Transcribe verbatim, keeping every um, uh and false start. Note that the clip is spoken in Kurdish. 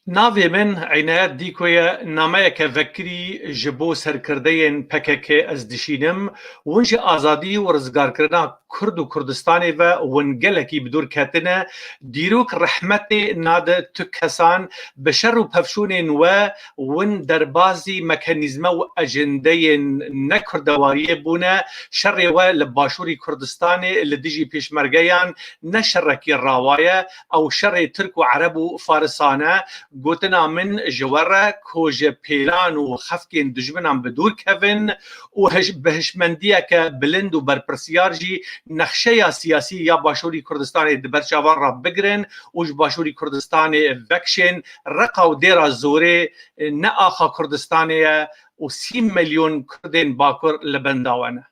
Navê min Înayet Dîko ye, nameyeke vekirî ji bo serkirdeyên P K K ez dişînim. Hûn ji azadî û rizgarkirina Kurd û Kurdistanê ve hûn gelekî bi dûr ketine. Dîrok rehmetê nade tu kesan, bi şer û pevçûnên we hûn derbazî mekanîzme û ejendeyên ne kurdewariyê bûne. Şerê we li Başûrî Kurdistanê li dijî pêşmergeyan ne şerekî rawa ye. Ew şerê Tirk û Ereb û Farisan e. Gotina min ji we re ku ji pêlan û xefkên dijminan bi dûr kevin û hiş-, bi hişmendiyeke bilind û berpirsiyar jî nexşeya siyasî ya Başûrî Kurdistanê di ber çavan re bigirin û ji Başûrî Kurdistanê vekişên. Reqa û dêra zorê ne axa Kurdistanê ye û sî milyon Kurdên Bakur li benda we ne.